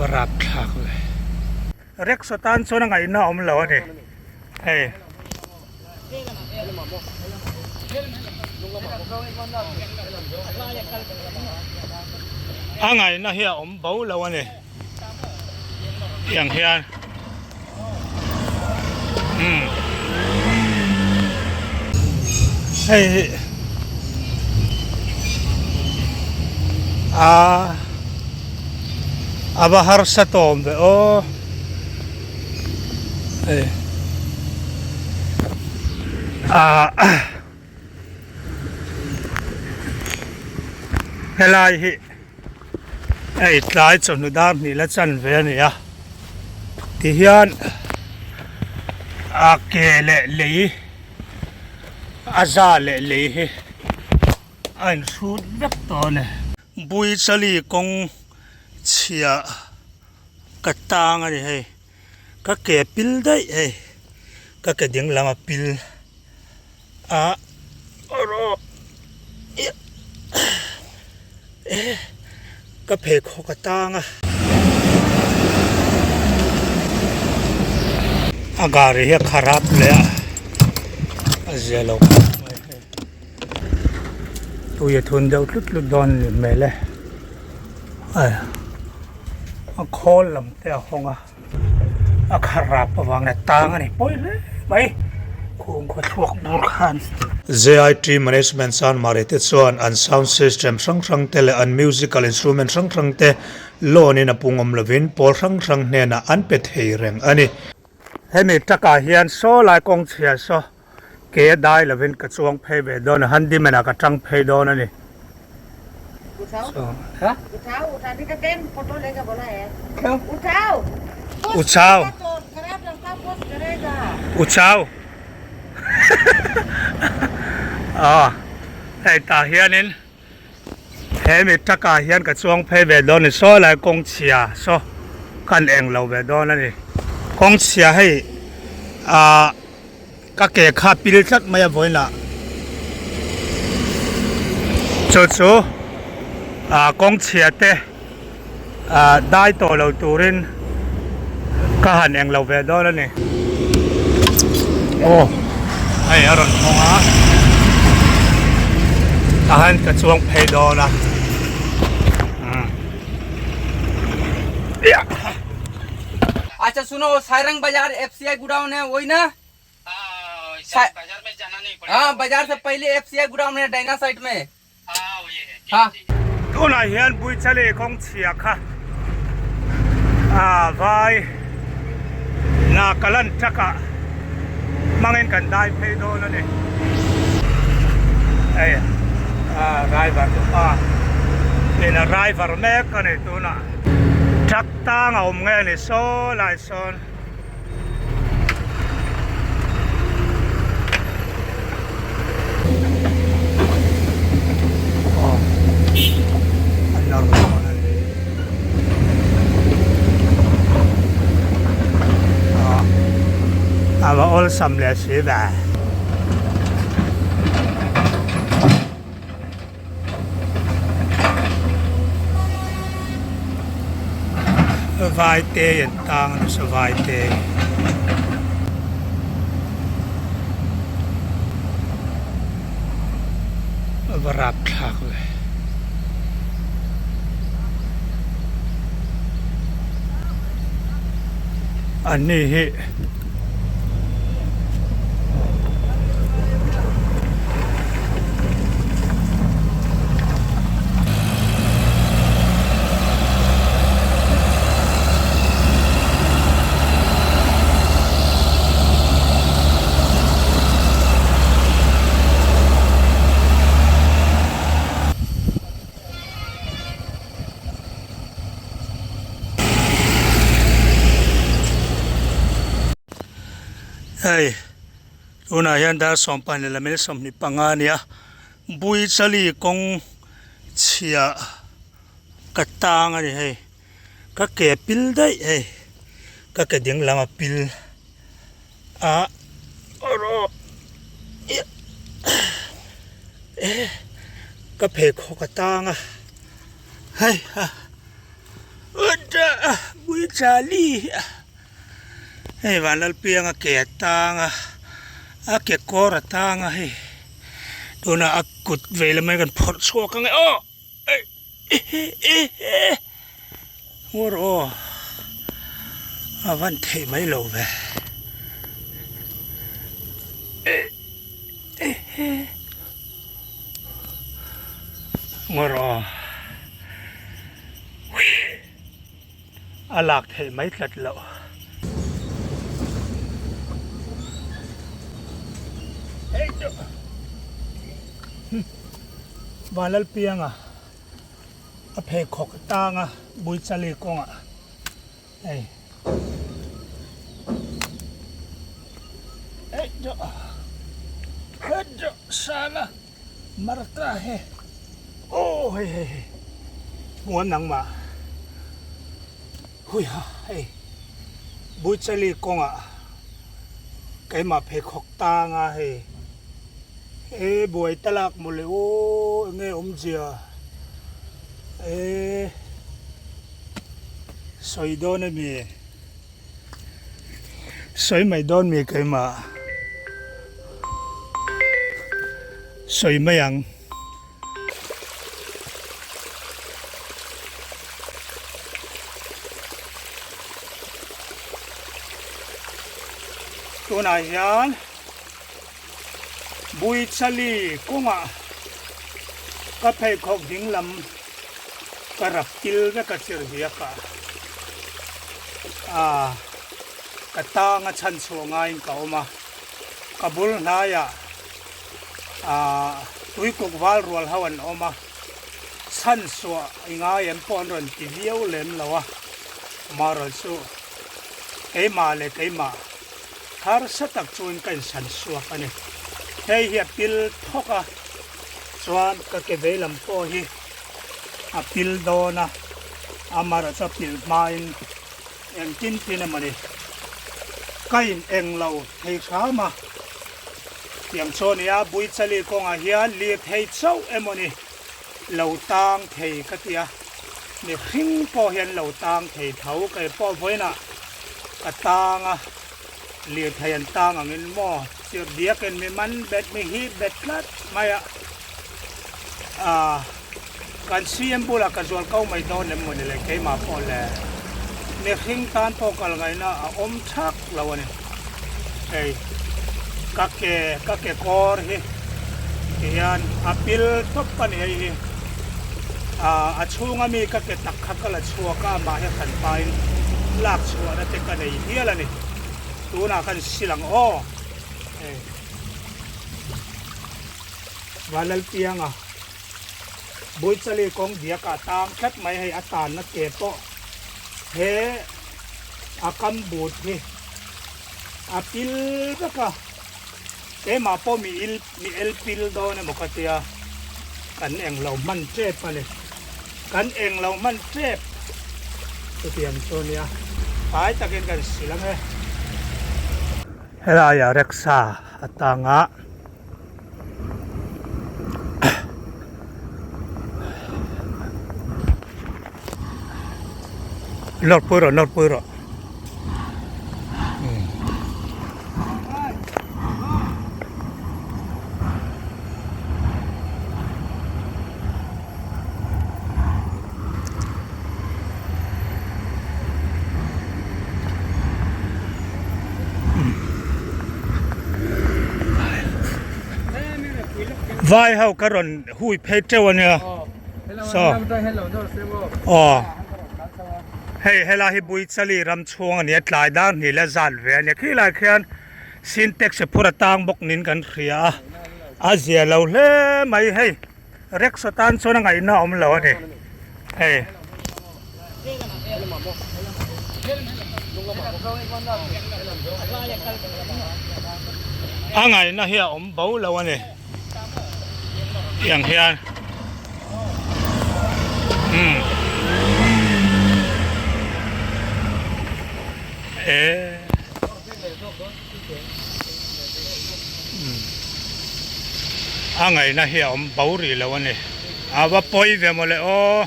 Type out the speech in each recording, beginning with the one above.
va rapthlak ve. Rickshaw tan chuan a ngaihna a awm lo a ni hei. A ngaihna hi a awm bo lo a ni tiang hian umm hei hi aa a va harsa tawm ve aw hei aa helai hi hei tlai chawhnu dar hnih la chan ve a ni a tihian a ke leh lei a za leh lei hi a inhrut vek tawh a ni. Buichali kawng chhia ka tang a ni hei ka ke pil daih hei ka ke ding lam a pil a ka pheikhawk a tang a a gari hi a kharap leh a a zia lo khawp mai hei tui a thun deuh tlut tlut dawn a ni hmel e a khawl lam te a hawng a. A kharap avang leh tang a ni pawi hle mai khum khaw thluak bur khan. JIT Management Chanmari te chuan an sound system hrang hrang te leh an musical instrument hrang hrang te loan in a pungawm lovin pawl hrang hrang hnenah an pe thei reng a ni. Hemi takah hian saw lai kawng chhia saw Ke a dai lovin ka chuang phei ve dawn a, handyman ah ka tang phei dawn a ni. Uchau Uchau Aw hei tah hianin he mi truck ah hian ka chuang phei ve dawn a ni saw lai kawng chhia saw kan eng lo ve dawn a ni kawng chhia hei ah. Ka ke kha pil tlat mai a vawiinah chu chu ah kawng chhia te ah dai tawh lo turin ka han eng lo ve dawn a ni aw hei a rawn hawng a tah hian ka chuang phei dawn a umm. अच्छा सुनो वो सारंग बाजार FCI godown है वही ना बाजार में जाना नहीं पड़ेगा हाँ बाजार से पहले एफसीआई गोडाउन है डाइना साइड में हाँ वो ये है हाँ Tunah hian Buichali kawng chhia kha ah vai Nagaland truck ah hmangin kan dai phei dawn a ni hei ah driver chu pa in a driver mek a ni tunah truck tang a awm nge ni saw lai sawn. A va awlsam leh si ve. Vaite an tang a nasa vaite. A va rap thlak ve. An ni hi. Hei tunah hian dar sawmpahnih leh lamil 25 a ni a Buichali kawng chhia ka tang a ni hei ka ke pil daih hei ka ke ding lam a pil a ka pheikhawk a tang a hei ha. Buichali hei Vanlalpianga ke a tang a a kekawr a tang a hei tunah a kut vei lamah hian kan phawrh chhuak ang e aw eh ngur aw a van theih mai lo ve ngur aw. A lak theih mai tlat loh. Vanlalpianga a pheikhawk atanga Buichali kawngah hei Sala Martha he aw hei hei hei hmuh an nangmah hui ha hei Buichali kawngah keimah pheikhawk tanga hei e buai ta lak mawle aw enge awmzia e sawi dawn ami Sawi mai dawn mi keimah sawi mai ang. Tunah hian Buichali kawngah ka pheikhawk ding lam ka rap kil vek a chirhbiak ah ah ka tang a chhan chhuah ngaiin ka awm a, ka bul hnaiah ah tuikuk val rual ho an awm a, chhan chhuah i ngai em pawh an rawn ti viau lem lo a, marawh chu keimah leh keimah harsa tak chuan ka inchhan chhuak a ni. Hei hi a pil thawk a, chuan ka ke veilam pawh hi a pil dawn a, amaherawh chu a pil hmain engtin tin emaw ni ka in eng lo thei hram a, tiang chu a ni a, Buichali kawngah hian lirthei chauh emaw ni lo tang thei ka ti a, mihring pawh hian lo tang thei tho, kei pawh vawiinah ka tang a, lirthei an tang angin maw chirhbiakin mi man bet mi hip bet tlat mai a. Ahh kan CM bulah ka zual ko mai dawn em mawni le keimah pawh le mihring tan pawh kal ngaihna a awm thak lo a ni. Hei ka ke ka ke kawr hi tihian a pil tawp a ni hei hi ah a chhunga mi ka ke tak kha ka la chhuak a amah hi hran pain lak chhuahna te ka nei hial a ni. Tunah kan sil ang aw hei. Vanlalpianga Buichali kawng biakah tang tlat mai hei a tanna ke pawh he a kam but hi a pil vek a, keimah pawh mi il mi el pil dawn emaw ka tia kan englo hman tep a ni, kan englo hman tep chutiang chu a nia fai takin kan sil ang e. Helaiah rickshaw a tang a. Nawr pui rawh nawr pui rawh. Vai ho ka rawn hui phei teuh a nia saw aw hei helai hi Buichali ram chhung a nia tlai dar hnih leh zat ve a nia khilai khian Sintex phur a tang bawk niin kan hria a a zia lo hle mai hei. Rickshaw tan chuan a ngaihna a awm lo a ni hei. A ngaihna hi a awm bo lo a ni tiang hian umm eh. A ngaihna hi a awm bo rih lo a ni. A va pawi ve mawle aw.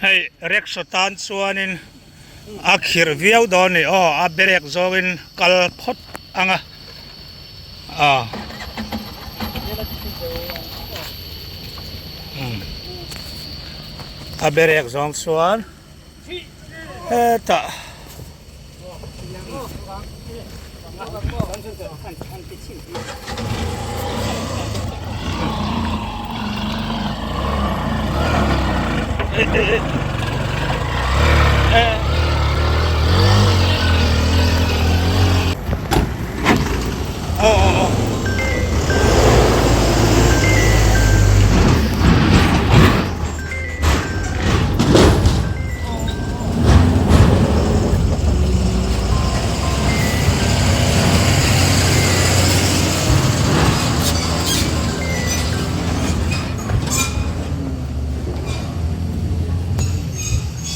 Hei rickshaw tan chuanin. A khirh viau dawn a ni aw a berek zawngin kal phawt ang a ah a berek zawng chuan hetah.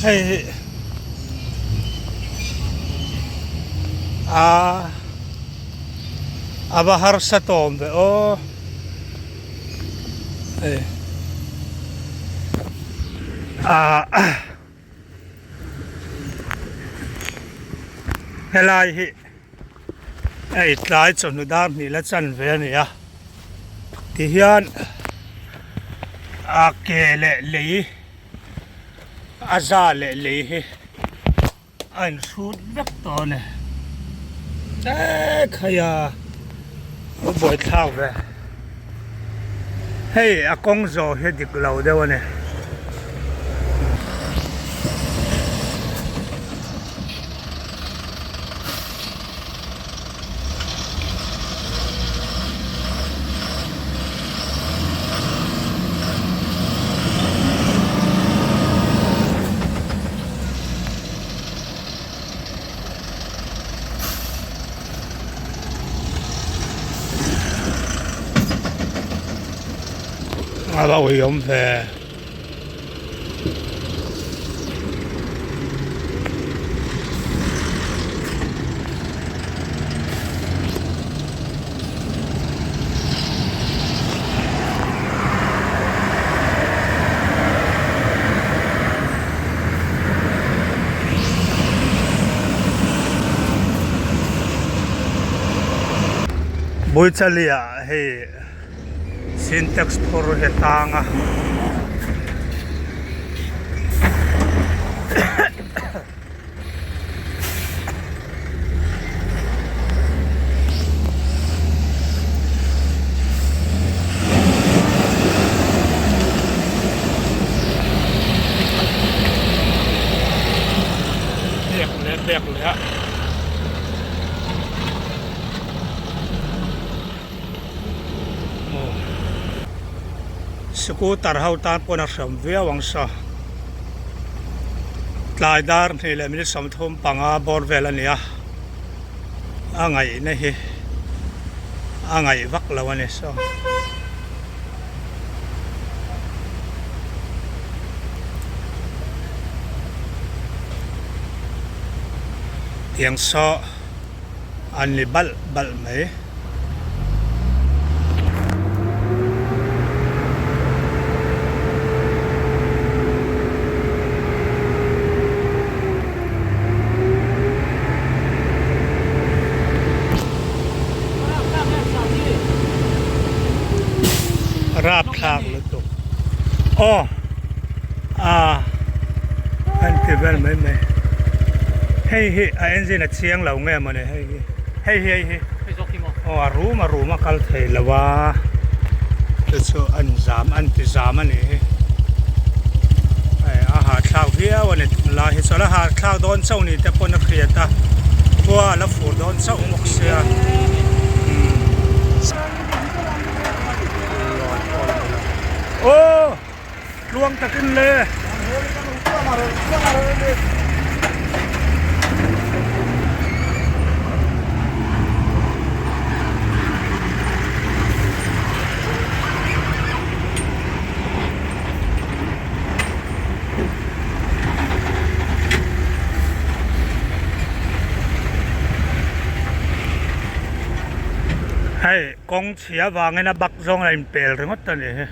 Hei hi a a va harsa tawm ve aw hei ah. Helai hi hei tlai chawhnu dar hnih la chan ve a ni a tihian a ke leh lei a za leh lei hi a inhrut vek tawh a ni ekhai a a buaithlak ve hei a kawng zawh hi a dik lo deuh a ni. A va uiawm ve. Buichalia hei Sintex phur hi tang a. Bek leh bek leh a. Scooter ho tan pawn a hram viau ang saw tlai dar hnih leh minute 35 bawr vel a ni a a ngaihna hi a ngaih vak lo a ni saw. Tiang saw. An ni balh balh mai. Rapthlak lutuk. Aw a an ti vel mai mai. Hei hi a engine a chiang lo nge mawni hei hi hei hi hei hi aw a rum a rum a kal thei lo a chu chu an zam an ti zam a nih hi hei a hahthlak viau a ni tunlai hi chuan a hahthlak dawn chauh ni te pawn a hriat a khua a la fur dawn chauh bawk sia umm aw. Tluang takin le. Hei kawng chhia vangin a bak zawng a inpel ringawt a ni hi.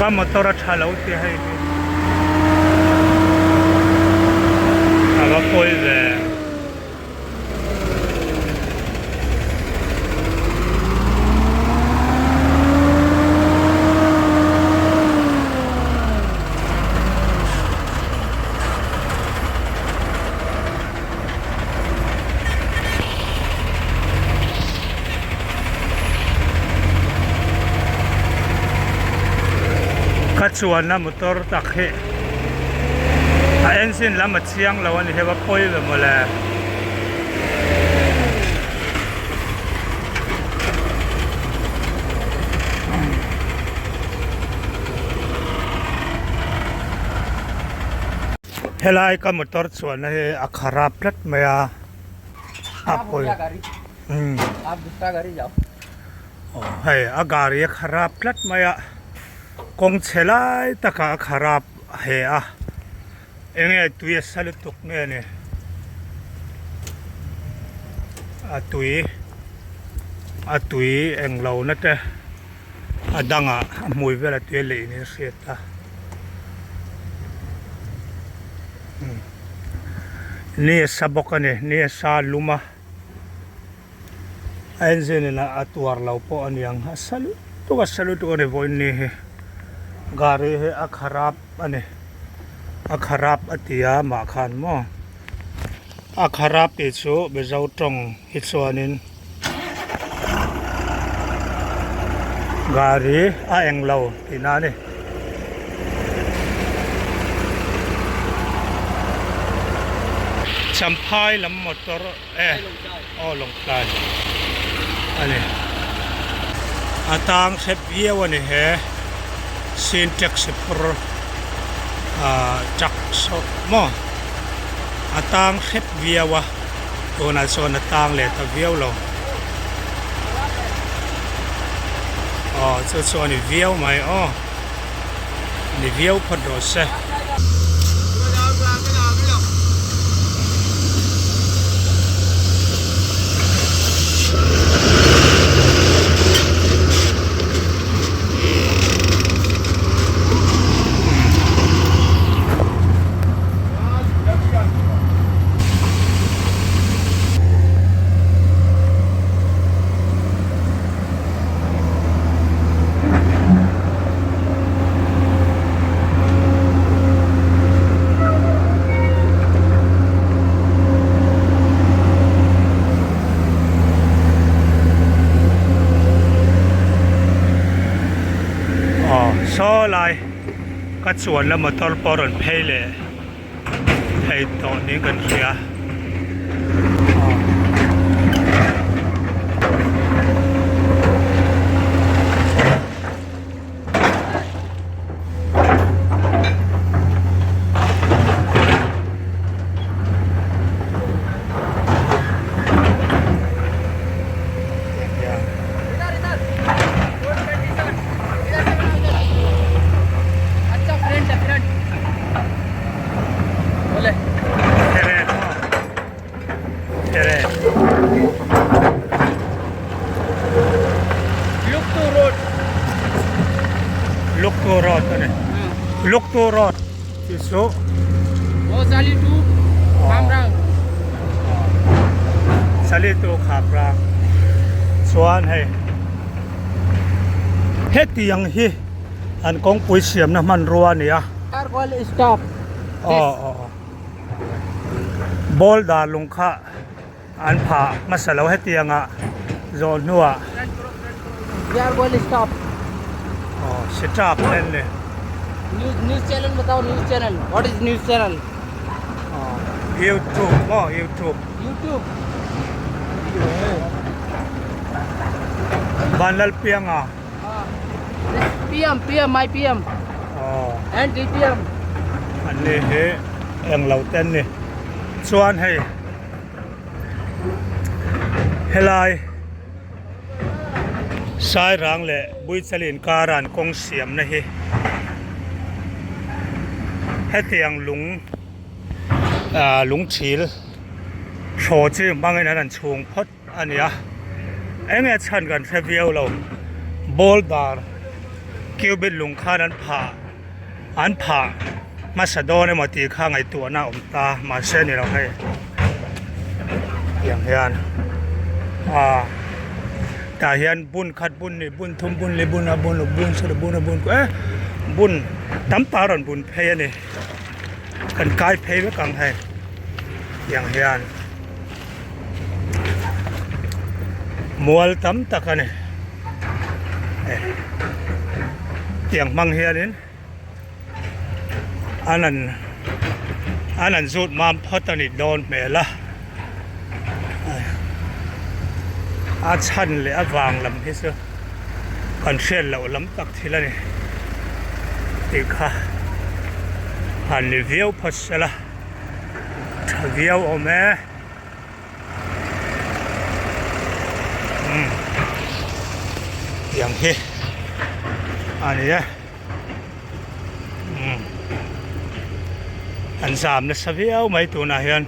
Ka motor a tha lo tih hei hi a va pawi ve. Ka chuanna motor tak hi a engine lam a chiang lo a ni heuh a pawi ve mawle. Helai ka motor chuanna hi a kharap tlat mai a a pawi umm aw hei a gari a kharap tlat mai a kawng chhe lai takah a kharap he a enge tui a sa lutuk nge ni a tui a tui englo na te. A dangah a hmui vel a tui a leih niin a hriat a. Ni a sa bawk a ni, ni a sa lum a, a engine in a tuar lo pawh a niang, a sa lutuk a sa lutuk a ni vawiin ni hi, gari hi a kharap a ni, a kharap a ti a mah khan maw, a kharap tih chu Mizo tawng hi chuanin. Gari a eng lo tihna a ni. Champhai lam motor e aw Lawngtlai a ni. A tang hrep viau a ni he Sintex phur ah truck saw maw a tang hrep viau a. Tunah chuan a tang leh ta viau lo. Aw chu chu a ni viau mai aw. Ni viau phawt rawh se. Aw saw lai ka chuanna motor pawh a rawn phei leh. Hei tawh niin kan hria aw. Luktu road a ni Luktu road tih chu Salitu Khamrang chuan hei hetiang hi An kawngpui siamna hmanrua a ni a. Aw aw aw. Ball dar lung kha an phah hmasa lo hetianga zawh hnuah. Aw stop en ni. Aw youtube maw youtube. Vanlalpianga. PM PM my PM and DPM an ni hi eng lo te an ni chuan hei helai Sairang leh Buichali inkara an kawng siamna hi hetiang lung ah lung thil thaw chi hmangin an han chhung phawt. A ni a, eng nge chhan kan hre viau lo, ball dar Cubit lung khan an phah an phah hmasa dawn emaw tih kha ngaihtuahna a awm ta mahse ni lo hei tiang hian ah tah hian bun khat bun hnih bun thum bun li bun a bun ruk bun sarih bun a bun eh bun tam tak a rawn bun phei a ni kan kai phei vek ang hei tiang hian mual tam tak a ni tiang hmang hianin an han an han zut mam phawt a nih dawn hmel a a chhan leh a vang lam hi chu kan hriat loh lam tak thil a ni tih kha han ni viau phawt sela tha viau awm e. Umm tiang hi a ni e umm an zam nasa viau mai tunah hian.